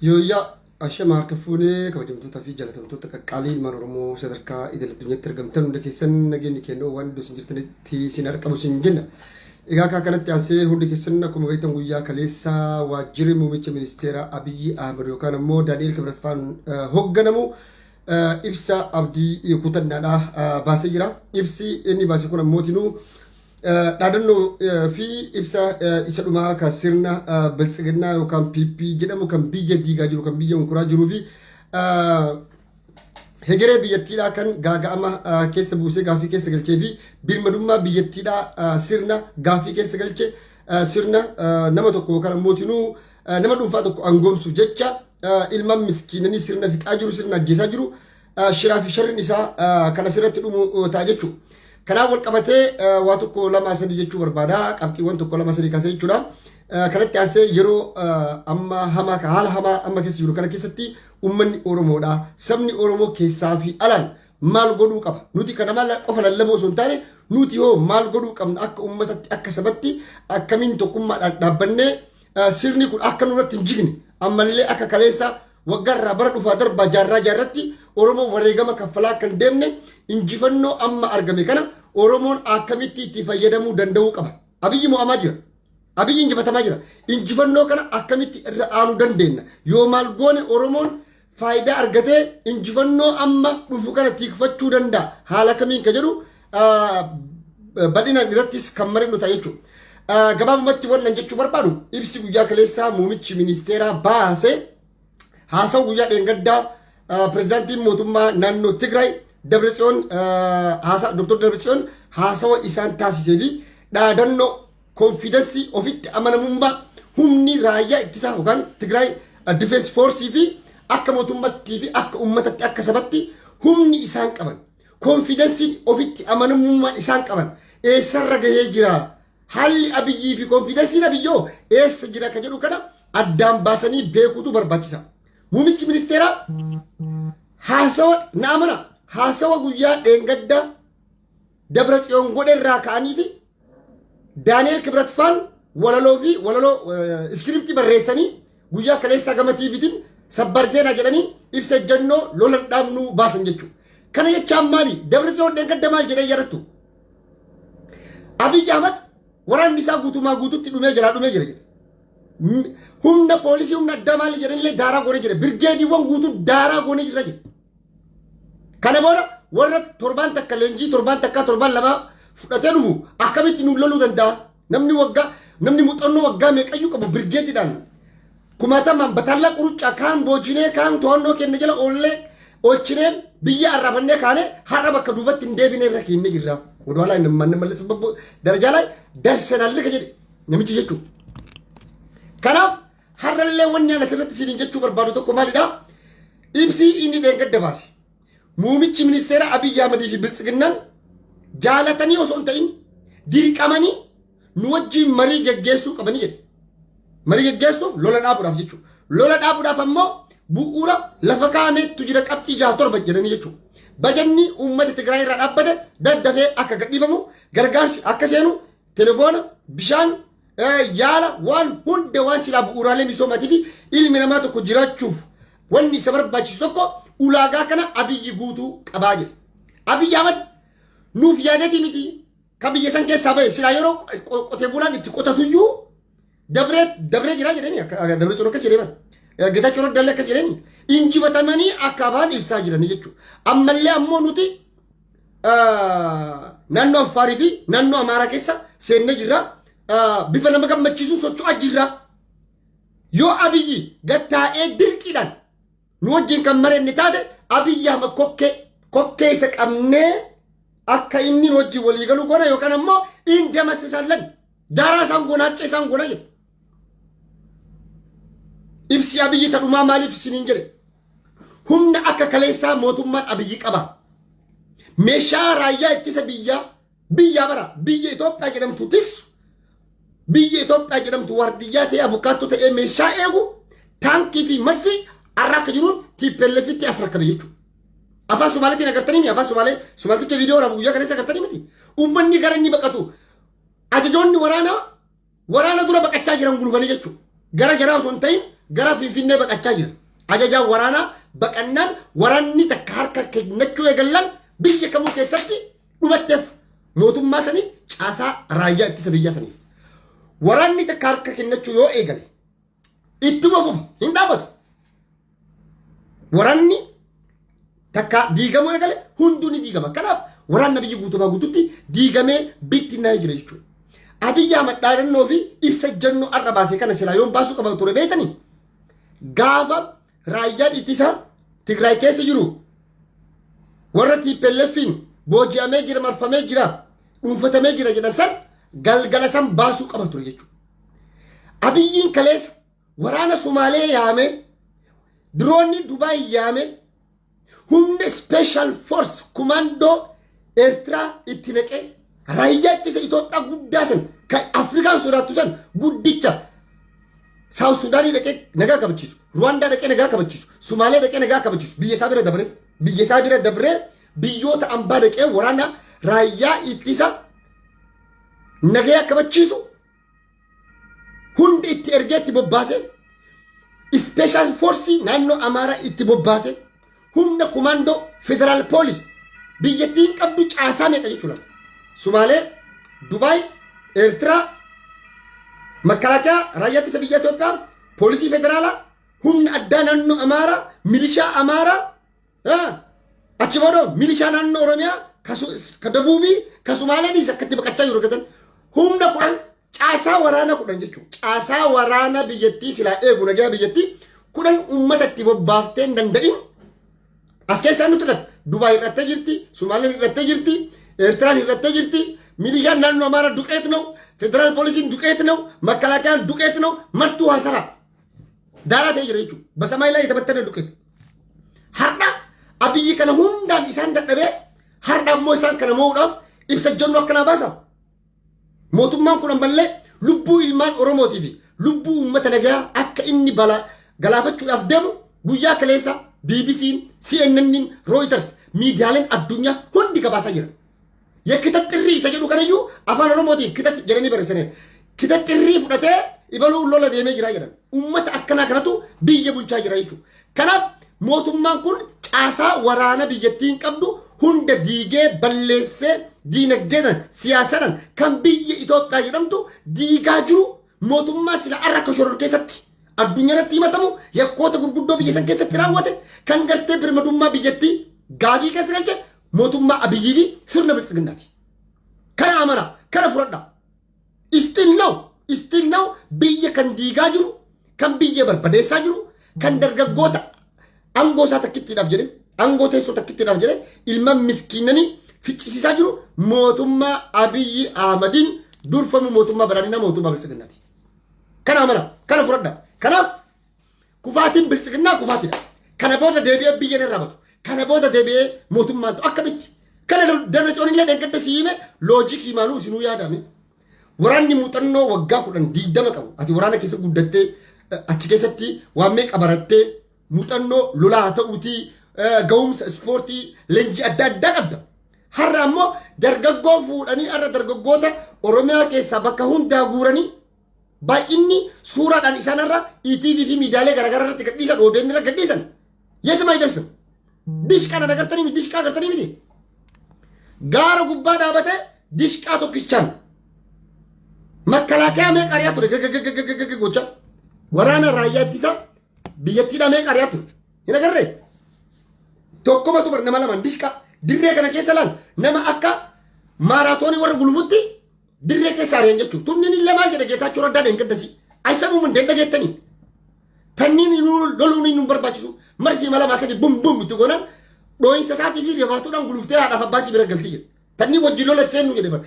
Yooyyaa ashama harka fuunee kabajamtootaa fi jaalatamtoota qaqqaalii ilmaan Oromoo sadarkaa idil addunyaatti argamtan hunda keessan nageenyi keenya waan iddoo isin jirtanitti isin argamu isin jenna. Egaa akka kanatti aansee hundi keessan akkuma beektan guyyaa kaleessaa waajjirri muummicha ministeera Abiyyi Ahmad yookaan ammoo Daani'eel Kibratfaan hoogganamu ibsa abdii kutannaadhaa baasee jira. Ibsi inni baase kun ammootinuu dhaadannoo fi ibsa isa dhumaa kan sirna biltsiginnaa yookaan PP jedhamu kan biyya diigaa jiru, kan biyya hunkuraa jiruu fi hegeree biyyattiidhaa kan gaaga'ama keessa buusee gaaffii keessa galchee fi birmadummaa biyyattiidhaa sirna gaaffii keessa galche, sirna nama tokko yookaan ammootinuu nama dhuunfaa tokko angoomsuuf jecha ilmaan miskiinanii sirna fixaa jiru, sirna ajjeesaa jiru, shiraa fi sharrin isaa kan asirratti dhumu ta'a jechuudha. Kanaaf wal qabatee waa tokko lama sadii jechuu barbaada. Qabxiiwwan tokko lama sadii kaasee jechuudha. Kanatti aansee yeroo amma hamaa haala hamaa amma keessa jiru kana keessatti uummanni Oromoodha. Sabni Oromoo keessaa fi alaan maal godhuu qaba? Nuti kana maal qofa lallaboo osoo hin taane, nuti hoo maal godhuu qabna? Akka uummatatti, akka sabatti akkamiin tokkummaadhaan dhaabbannee sirni kun akka nurratti hin jigne, ammallee akka kaleessa waggaarraa bara dhufaa darbaa jaarraa jaarratti Oromoo wareegama kaffalaa kan deemne, injifannoo amma argame kana Oromoon akkamitti itti fayyadamuu danda'uu qaba? Abiyyi mo'amaa jira. Abiyyi injifatamaa jira. Injifannoo kana akkamitti irra aanuu dandeenya? Yoo maal goone Oromoon faayidaa argatee injifannoo amma dhufu kana tikfachuu danda'a? Haala kamiin ka jedhu bal'inaan irrattis kan mari'annu ta'a jechuudha. Gabaabumatti wannan jechuu barbaadu, ibsi guyyaa kaleessaa muummichi ministeeraa baase, haasawu guyyaa dheengaddaa pirezidaantiin mootummaa naannoo Tigraay Dabratsiyoon, Dr. Dabratsiyoon haasawa isaan taasisee fi dhaadannoo confidence, ofitti amanamummaa humni raayyaa ittisaa yookaan Tigraay Defense Force fi akka mootummaattii fi akka uummatatti, akka sabatti humni isaan qaban, confidenceiin ofitti amanamummaan isaan qaban eessarra gahee jira, haalli Abiyyii fi confidenceiin Abiyyoo eessa jira ka jedhu kana addaan baasanii beekuutu barbaachisa. Muummichi ministeeraa haasawa, na amana, haasawa guyyaa dheengaddaa Dabra Tsiyoon godhe irraa ka'aniiti Daani'eel Kibrat faan walaloo fi walaloo script barreessanii guyyaa kaleessaa gama TVtiin ሰበር ዜና jedhanii ibsa ejjennoo lola dhaabnuu baasan jechuudha. Kana jechaan maali? Dabra Tsiyoon dheengadda maal jedhee yadattu? Abiy Ahmad waraanni isaa guutumaa guututti dhumee jira, dhumee jira jedhe. Humna poolisii, humna addaa maali jedhanillee daaraa goonee jira. Birgeediiwwan guutuu daaraa goonee jira jedhe. Kana booda warra torbaan takka leenjii, torbaan takka, torbaan lamaa fudhatee dhufu akkamitti nu loluu danda'a? Namni waggaa, namni muuxannoo waggaa meeqayyuu qabu birgeediidhaan kumaatamaan bataallaa quruccaa kaan boojinee, kaan to'annoo keenya jala oollee oolchinee, biyya arrabannee kaanee har'a bakka duubatti hin deebine irra keenya jirra. ወደኋላ የማንመለስበት ደረጃ ላይ ደርሰናል ka jedhe namichi jechuudha. Kanaaf har'allee wanni ana asirratti isiniin jechuu barbaadu tokko maalidha? Ibsii inni dheengadda baase. Muumichi ministeera Abiyyi Ahmadii fi Biltsiginnaan jaalatanii osoo hin ta'in dirqamanii nu wajjin marii geggeessuu qabanii jedhe. Marii geggeessuuf lola dhaabuudhaaf jechuudha. Lola dhaabuudhaaf ammoo bu'uura lafa kaa'ameetu jira, qabxii jaha torba jedhanii jechuudha. Bajanni uummata Tigraay irraa dhaabbate daddafee akka gadhiifamu, gargaarsi akka seenu, telefoona, bishaan, yaala, waan hunda, waan silaa bu'uuraalee misoomaatii fi ilmi namaa tokko jiraachuuf wanni isa barbaachisu tokko ulaagaa kana Abiyyi guutuu qabaa jedhe. Abiyyi Ahmad nuuf yaadetii miti kan biyya san keessaa bahe. Silaa yeroo qotee bulaan itti qotatuyyuu dabree dabree jira jedhanii, Dabree Tsiyoon akkas jedhee bara. Geetaachoo Raddaallee akkas jedhanii injifatamanii akka afaan ibsaa jiranii jechuudha. Ammallee ammoo nuti naannoo Affaarii fi naannoo Amaaraa keessa seennee jirra. Bifa nama gammachiisuun socho'aa jirra. Yoo Abiyyi gattaa'ee dirqiidhaan nu wajjin kan marenne taate, Abiyyi Ahmad kokkee kokkee isa qabnee akka inni nu wajjin walii galu goona yookaan ammoo indamasisallan daaraa isaan goona, haccee isaan goona jedhe. Ibsi Abiyyi tadhumaa maaliif isiniin jedhe? Humna akka kaleessaa mootummaan Abiyyi qaba. Meeshaa raayyaa ittisa biyyaa, biyyaa bara biyya Itoophiyaa jedhamtu tiksu, biyya Itoophiyaa jedhamtu waardiyyaa ta'ee, abukaattoo ta'ee meeshaa eegu, taankii fi madfii har'a akka jiruun TPLFitti as rakkabe jechuudha. Afaan Somaaliitiin agartanii mi? Afaan Somaalee Somaalticha viidiyoo waraabuu guyyaa kaleessa agartanii miti. Uummanni gara inni baqatu, ajajoonni waraanaa waraana dura baqachaa jiran gulufanii jechuudha. Gara jaraa osoo hin ta'in gara Finfinnee baqachaa jira. Ajajaan waraanaa baqannaan, waraanni takka harka kennachuu eegallaan, biyya kamuu keessatti dhumatteef mootummaa saniif, caasaa raayyaa ittisa biyyaa saniif. Waraanni takka harka kennachuu yoo eegale ittuma fufa, hin dhaabatu. Waraanni takka diigamuu eegale hunduu ni diigama. Kanaaf waraanni biyya guutumaa guututti diigamee bittinnaa'ee jira jechuudha. Abiyyi Ahmad dhaadannoo fi ibsa ejjennoo har'a baase kana silaa yoon baasuu qaba ture beektanii? Gaafa raayyaan ittisa Tigraay keessa jiru warra TPLFiin booji'amee jira, marfamee jira, dhuunfatamee jira jedhan san galgala san baasuu qaba ture jechuudha. Abiyyiin kaleessa waraana Sumaalee yaame, diroonni Dubaay yaame, humna special force kumaandoo Eertiraa itti naqee, raayyaa ittisa Itoophiyaa guddaa san kan Afrikaan sodaattu san guddicha South Sudaanii dhaqee nagaa kabachiisu, Ruwaandaa dhaqee nagaa kabachiisu, Sumaalee dhaqee nagaa kabachiisu, biyya isaa bira dabree, biyya isaa bira dabree biyyoota ambaa dhaqee waraana raayyaa ittisa nagaa kabachiisu hundi itti ergee itti bobbaase, special force naannoo Amaaraa itti bobbaase, humna kumaandoo federal police biyyattiin qabdu caasaa meeqa jechuudha. Sumaalee, Dubaay, Eertiraa, makalaakaa raayyaa ittisa biyya Itoophiyaa, poolisii federaalaa, humna addaa naannoo Amaaraa, milishaa Amaaraa, achi booda milishaa naannoo Oromiyaa, ka Dabuubii, ka Sumaaleeniis akkatti baqachaa jiru argatan, humna 10, caasaa waraana 10 jechuudha. Caasaa waraana biyyattii silaa eegu nagaa biyyattii 10 uummata itti bobbaaftee hin danda'in. As keessaa nuti irratti Dubaay hidhattee jirti, Sumaaleen hidhattee jirti, Eertiraan hidhattee jirti, milishaan naannoo Amaaraa ዱቄት ነው, federaal poolisiin ዱቄት ነው, makkalaakayaan ዱቄት ነው, martuu haasaraa. Daaraa ta'ee jira jechuudha. በሰማይ ላይ የተበተነ ዱቄት. Har'a Abiyyi kana hundaan isaan dadhabee, har'a ammoo isaan kana mo'uudhaaf ibsa jennu akkanaa baasa. Mootummaan kun ammallee lubbuu ilmaan Oromootii fi lubbuu uummata nagaa akka inni balaa galaafachuudhaaf deemu guyyaa kaleessa BBC'n, CNN'n, Reuters, miidiyaaleen addunyaa hundi gabaasaa jira. የክተት ጥሪ isa jedhu kanayyuu afaan Oromootiin ክተት jedhanii barreessaniiru. ክተት ጥሪ fudhatee ibaluu lola deemee jira jedhan. Uummata akkanaa kanatu biyya bulchaa jira jechuudha. Kanaaf mootummaan kun caasaa waraana biyyattiin qabdu hunda diigee balleessee, diinagdeedhaan, siyaasadhaan kan biyya Itoophiyaa jedhamtu diigaa jiru, mootummaa sila har'a akka shoror keessatti addunyaa irratti himatamu, yakkoota gurguddoo biyya san keessatti raawwate, kan gartee birmadummaa biyyattii gaafii keessa galche mootummaa Abiyyii fi sirna Biltsiginnaati. Kana amana, kana fudhadha. Still now, still now biyya kan diigaa jiru, kan biyya barbadeessaa jiru, kan dargaggoota aangoo isaa takkittiidhaaf jedhe, aangoo teessoo takkittiidhaaf jedhe ilmaan miskiinanii ficcisiisaa jiru mootummaa Abiyyi Ahmadiin durfamu, mootummaa badhaadhinaa, mootummaa Biltsiginnaati. Kana amana, kana fudhadha. Kanaaf kufaatiin Biltsiginnaa kufaatiidha. Kana booda deebi'ee biyya irraa batu. Kana booda deebi'ee mootummaan ta'u akkamitti? Kana Dabra illee dheengadda si hime, loojikii maaluu isinuu yaadame. Waraanni muuxannoo waggaa 10 20 qabu. Ati waraana keessa guddattee, achi keessatti waan meeqa barattee, muuxannoo lolaa ta'uutii, ga'umsa ispoortii, leenjii adda addaa qabda. Har'a ammoo dargaggoo fuudhanii, har'a dargaggoota Oromiyaa keessaa bakka hundaa guuranii, baay'inni suuraadhaan isaan irra ETV fi miidiyaalee garaagaraa irratti gadhiisan, OBN irra gadhiisan የትም አይደርስም. Dishqaan agartanii miti, dishqaa agartanii miti. Gaara gubbaa dhaabatee dishqaa tokkichaan makalaakaa meeqa ari'aa ture gaggaggaggagga gocha waraana raayyaa ittisa biyyattiidhaa meeqa ari'aa ture hin agarree? Tokkomatu bar nama lamaan dishqaa dirree kana keessa laal, nama akka maaraatoonii warra gulufutti dirree keessa ari'an jechuudha. Tumni illee maal jedhe Geetaachoo Raddaa dheengaddasi? Aysamuun hundeen dhageettanii. Tanniin loluun nu barbaachisu, marfii mala baasanii bum bum itti goonan, dhooyinsa isaatii fi rifaatuudhaan guluftee haadhaaf abbaasii bira galti jedhe. Tanni wajjin lola seennu jedhe bar.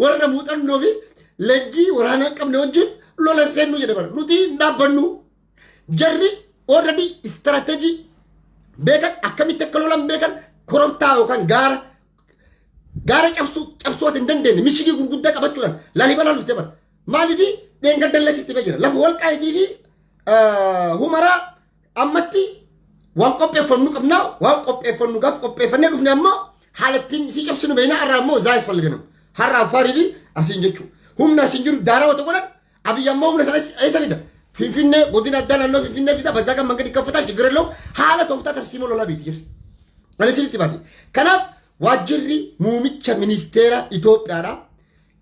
Warra muuxannoo fi leenjii waraanaa hin qabne wajjin lola seennu jedhe bar. Nuti hin dhaabbannu. Jarri already strategy beekan, akkamitti akka lolan beekan, koromtaa yookaan gaara gaara cabsuu cabsuu ati hin dandeenye mishigii gurguddaa qabachuudhaan Laalibalaa dhuftee bara. Maaliif dheengadallee sitti himee jira. Lafa Walqaayitii fi Humaraa ammatti waan qopheeffannu qabnaa, waan qopheeffannu gaaf qopheeffannee dhufne ammoo haala ittiin isii cabsinu beeknaa. Har'a ammoo zaayis falganam. Har'a Affaarii fi asiin jechuudha. Humna asiin jiru daaraa wata godhan. Abiyyi ammoo humna sana eessa fida? Finfinnee godina addaa naannoo Finfinnee fida በዛ kan መንገድ ይከፈታል ችግር የለውም haala tooftaa tarsiimoo lolaa biiti jira. Ani isinitti baate. Kanaaf waajjirri muumicha ministeera Itoophiyaadha.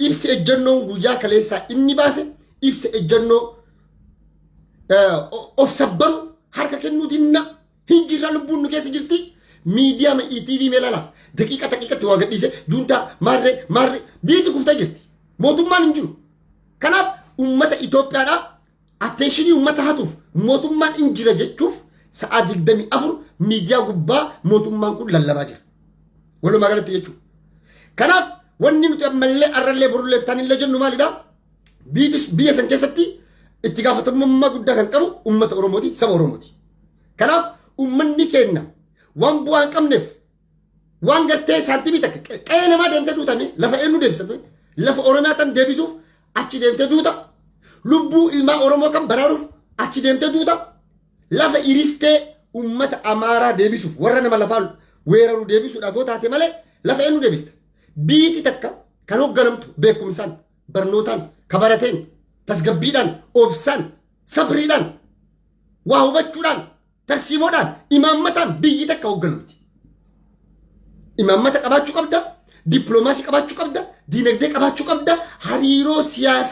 Ibsi ejjennoon guyyaa kaleessaa inni baase ibsa ejjennoo of sabbaru, harka kennuu dinna hin jirra, lubbuun nu keessa jirti. Miidiyaa ETV meelala daqiiqa daqiiqatti waa gadhiise, juuntaa maarree maarree biyyi kuftee jirti. Mootummaan hin jiru. Kanaaf uummata Itoophiyaadhaa attention uummata hatuuf, mootummaan hin jira jechuuf sa'a 24 miidiyaa gubbaa mootummaan kun lallabaa jira. Walumaa galatti jechuudha. Kanaaf wanni nuti ammallee arrallee borullee taanillee jennu maalidha? Biyya san keessatti itti gaafatamummaa guddaa kan qabu uummata Oromooti, saba Oromooti. Kanaaf uummanni keenya waan bu'aa hin qabneef, waan gartee saantimii takka qe'ee namaa deemtee duutame, lafa eenyu deebisame, lafa Oromiyaa tan deebisuuf achi deemtee duuta. Lubbuu ilmaa Oromoo kan baraaruuf achi deemtee duuta. Lafa iristee uummata Amaaraa deebisuuf, warra nama lafaa weeraru deebisuudhaaf yoo taate malee lafa eenyu deebista? Biiti takka kan hoogganamtu beekumsaan, barnootaan, kabarateen, tasgabbiidhaan, obsaan, sabriidhaan, waa hubachuudhaan, tarsiimoodhaan, imaammataan biyyi takka hoogganamti. Imaammata qabaachuu qabda, dippiloomaasii qabaachuu qabda, diinagdee qabaachuu qabda, hariiroo siyaasaa.